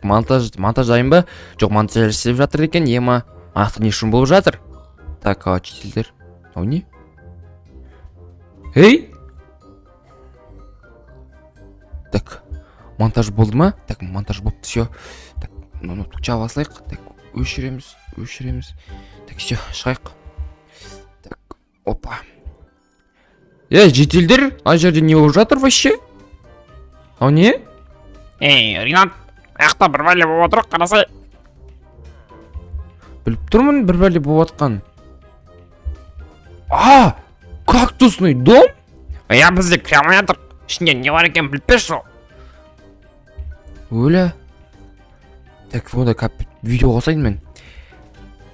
Монтаж дайын ба? Жоқ, монтаж істеп жатыр екен. Ема, ана не шум болып жатыр? Так, жительдер, мынау не? Ей, так, монтаж болды ма? Так, монтаж болыпты, все. Так, ноутбук жаба салайық. Так, өшіреміз, өшіреміз. Так, все, шығайық. Так, опа. Е, жительдер, ана жерде не болып жатыр вообще? Мынау не? Ей, Ринат, аяқта бір бәле болып отыр, қарасай. Біліп тұрмын бір бәле болып жатқан. А, кактусный дом. Иә, бізде кіре алмай жатыр. Ішінде не бар екенін біліп берші сол. Өлә. Так, онда видео қосайын мен.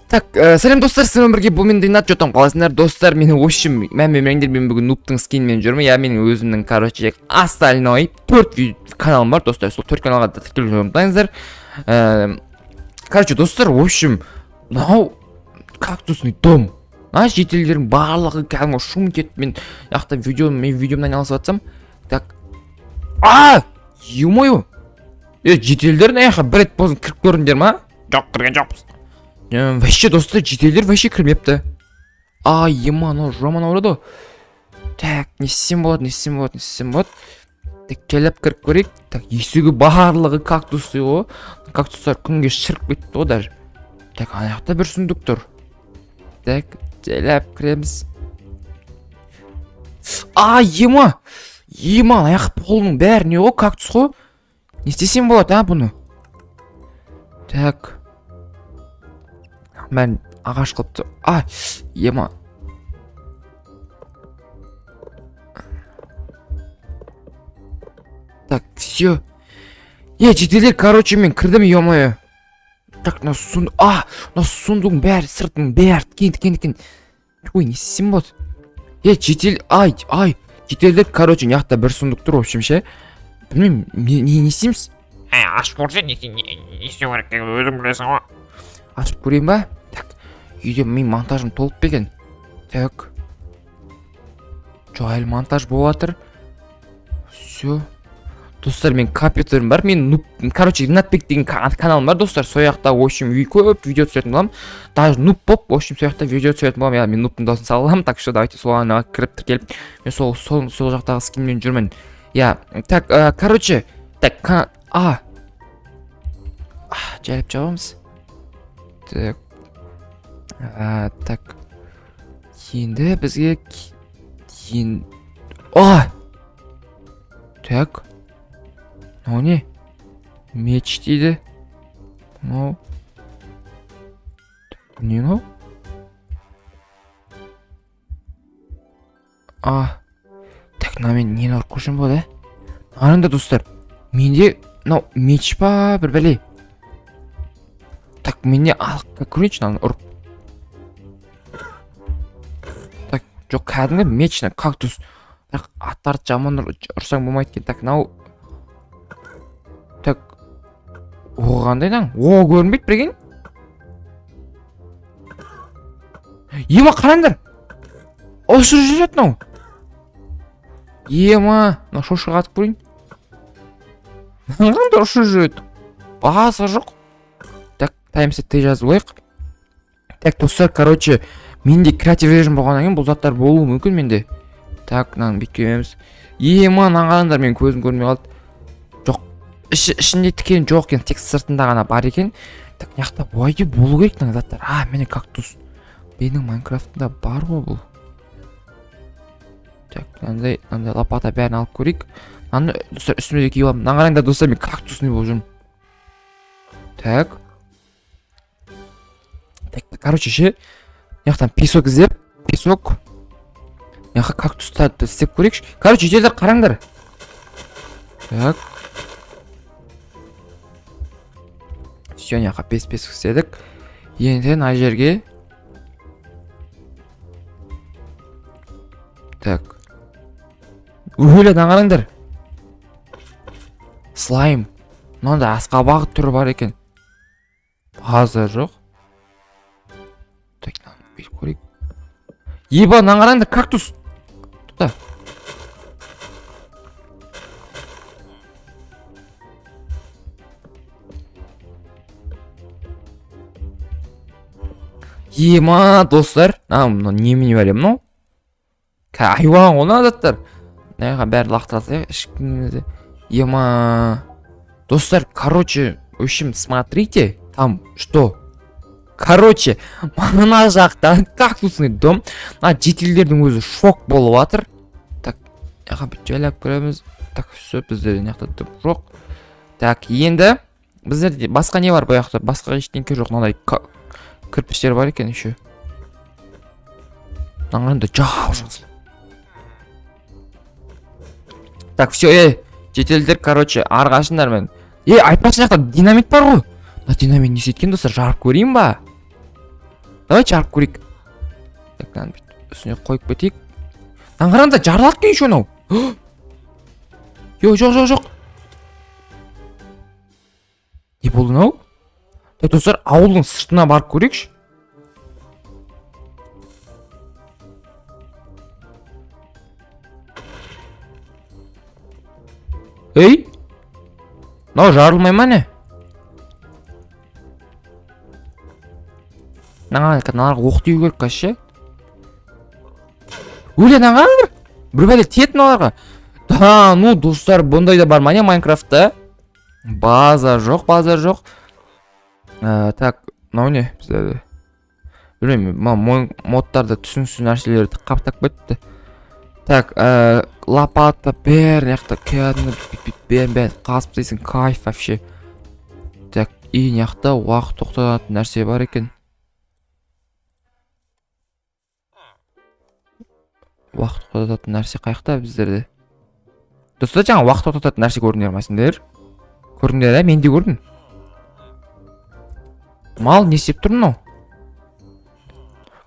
Так, сәлем, достар, сіздермен бірге бұл мен, Ринат. Жотам, қалайсыңдар, достар? Мен, в общем, мән бермеңдер, мен бүгін нубтың скинімен жүрмін. Иә, менің өзімнің, короче, остальной төрт каналым бар, достар. Сол төрт каналға да тіркелуді ұмытпаңыздар. Короче, достар, в общем, мынау кактусный дом. Мына жительдердің барлығы кәдімгі шум кетіп, мен жақта видео, мен видеоммен айналысып жатсам. Так, а, ё-моё. Е, жительдер, мына жаққа бір рет болсын кіріп көрдіңдер ма? Жоқ, кірген жоқпыз. Вообще, достар, жительдер вообще кірмепті. А, ема, анау жаман ауырады ғой. Так, не істесем болады, не істесем болады, не істесем болады? Так, келіп кіріп көрейік. Так, есігі барлығы кактусы ғой. Кактустар күнге шіріп кетті ғой даже. Так, ана жақта бір сундук тұр. Так, жайлап кіреміз. А, ема, ема, ана жақ полының бәрі не ғой, кактус қой. Не істесем болады, а, бұны? Так, бәрін ағаш қылыпты. А, ема. Так, все. Е, жительдер, короче, мен кірдім, ё-моё. Так, мына а, мына сундуктың бәрі, сыртының бәрі тікен, тікен, тікен. Ой, не істесем болады? Е, житель, ай, ай, жительдер, короче, мына жақта бір сундук тұр, в общем, ше. Білмеймін, не істейміз? Ей, ашып көрсе, не істеу керек екенін өзің білесің ғой. Ашып көрейін ба? Так, үйде менің монтажым толып па екен? Так, жоқ, әлі монтаж болып жатыр. Все, достар, мен компьютерім бар, мен нуб, короче, Ринатбек деген каналым бар, достар. Сол жақта, в общем, көп видео түсіретін боламын. Даже нуб болып, в общем, сол жақта видео түсіретін боламын. Иә, мен нубтың дауысын сала аламын. Так что давайте сол анаға кіріп, тіркеліп, мен сол жақтағы скинмен жүрмін. Иә, так, короче, так, а, жайлап жабамыз. Так, а, так, енді бізге а, так, мынау не? Меч дейді мынау. Так, не мынау? А, так, мынамен нені ұрып көрсем болады, ә? Қараңдар, достар, менде мынау меч па, бір бәле. Так, менде, ал, көрейінші мынаны ұрып. Так, жоқ, кәдімгі меч, мына кактус, бірақ аттарды жаман ұрсаң болмайды екен. Так, мынау, так, о, қандай мынаң? О, көрінбейді, прикинь. Ема, қараңдар, ұшып жүреді мынау. Ема, мына шошқаға атып көрейін. Қараңдар, ұшып жүреді, басы жоқ. Так, таймсет т жазып алайық. Так, достар, короче, менде креатив режим болғаннан кейін бұл заттар болуы мүмкін менде. Так, мынаны бүйтіп киеміз. Ема, мынаны қараңдар, менің көзім көрмей қалды. Жоқ, ішінде тікен жоқ екен, тек сыртында ғана бар екен. Так, мына жақта былай де болу керек мына заттар. А, міне, кактус. Менің Майнкрафтымда бар ғой бұл. Так, мынандай, мынандай лопата, бәрін алып көрейік. Мынаны, достар, үстіме де киіп аламын. Мынаны қараңдар, достар, мен кактусный болып жүрмін. Так, так, короче, ше, мына жақтан песок іздеп, песок, мына жаққа кактустарды істеп көрейікші. Короче, жительдер, қараңдар. Так, все, мына жаққа бес песок істедік. Енді мына жерге, так, өлә, мына қараңдар, слайм. Мынандай асқабақ түрі бар екен, базар жоқ. Так, мынаны бүйтіп көрейік. Еба, мынаны қараңдар, кактус. Тоқта. Ема, достар. А, мынау немене бәле мынау? Айуан ғой мына заттар. Мына бәрі лақтыра салайық, ешкімге. Ема. Достар, короче, в общем, смотрите, там что? Короче, мына жақта кактусный дом. Мына жительдердің өзі шок болып жатыр. Так, мына бүйтіп жайлап көреміз. Так, все, бізде мына жақта дым жоқ. Так, енді біздерде басқа не бар бұл жақта? Басқа ештеңке жоқ. Мынандай кірпіштер бар екен еще. Мынаған да жау жасыл. Так, все, ей, жительдер, короче, арғашыңдар мен. Ей, айтпақшы, мына жақта динамит бар ғой. Мына динамит не істейді екен, достар? Жарып көрейін ба? Давайте жарып көрейік. Так, мынаны бүйтіп үстіне қойып кетейік. Мынаны қараңдар, жарылады екен еще анау. Йо, жоқ, жоқ, жоқ. Не болды мынау? Так, достар, ауылдың сыртына барып көрейікші. Ей? Мынау жарылмай ма не? Мынаған мыналарға оқ тию керек қазір ше. Өле, мынаған бір бәле тиеді мыналарға. Да, ну, достар, бұндай да бар ма не Майнкрафтта? База жоқ, база жоқ. Так, мынау не біздерде? Білмеймін, мына модтарда түсініксіз нәрселерді қаптап кетті. Так, лопата бәрі мына жақта кәдімгі бүйтіп бәрін бәрін қазып тастайсың, кайф вообще. Так, и мына жақта уақыт тоқтататын нәрсе бар екен. Уақыт тоқтататын нәрсе қаяқта біздерде? Достар, жаңа уақыт тоқтататын нәрсе көрдіңдер ма сендер? Көрдіңдер, ә? Мен де көрдім. Мал не істеп тұр мынау?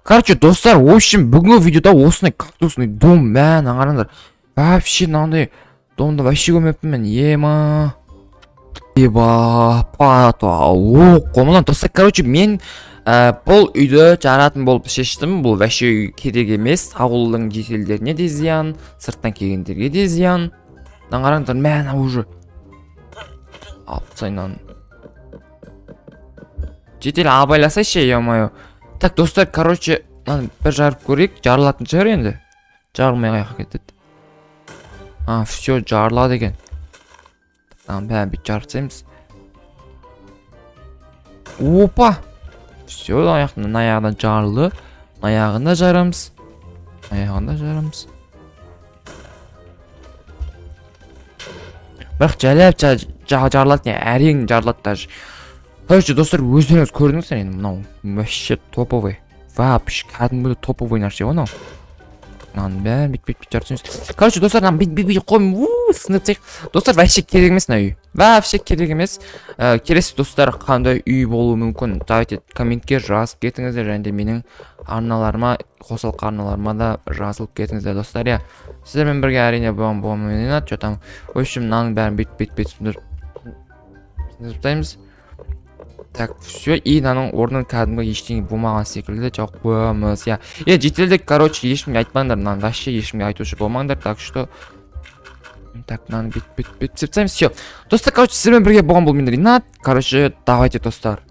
Короче, достар, в общем, бүгінгі видеода осындай кактусный дом, мә, мына қараңдар. Вообще мынандай домды вообще көрмеппін мен. Ема. Еба, потолок қой мына. Достар, короче, мен бұл үйді жаратын болып шештім. Бұл вообще үй керек емес. Ауылдың жительдеріне де зиян, сырттан келгендерге де зиян. Мына қараңдар, мә, мына уже. Алып тастайын мынаны. Житель абайласайшы, ё-моё. Так, достар, короче, мынаны бір жарып көрейік. Жарылатын шығар енді. Жарылмай қаяққа кетеді? А, все, жарылады екен. Мынаның бәрін бүйтіп жарып тастаймыз. Опа! Все, мына аяғынан жарылды. Мына аяғын да жарамыз. Мына аяғын да жарамыз. Бірақ жайлап жарылады, не, әрең жарылады даже. Короче, достар, өздеріңіз көрдіңіздер енді, мынау вообще топовый. Вообще кәдімгі топовый нәрсе ғой мынау. Мынаның бәрін бүйтіп бүйтіп жарып тастаймыз. Короче, достар, мынаны бүйтіп бүйтіп қойып, у, сындырып тастайық. Достар, вообще керек емес мына үй. Вообще керек емес. Келесі, достар, қандай үй болуы мүмкін? Давайте комментке жазып кетіңіздер және де менің арналарыма, қосалқы арналарыма да жазылып кетіңіздер, достар, иә. Сіздермен бірге әрине болған болғанмен Ринат, что там. В общем, мынаның бәрін бүйтіп бүйтіп бүйтіп сындырып тастаймыз. Так, все, и мынаның орнын кәдімгі ештеңе болмаған секілді жауып қоямыз, иә. Е, жительдер, короче, ешкімге айтпаңдар, мынаны вообще ешкімге айтушы болмаңдар, так что так, мынаны бүйтіп бүйтіп бүйтіп тастаймыз, все. Достар, короче, сіздермен бірге болған бұл мен Ринат. Короче, давайте, достар.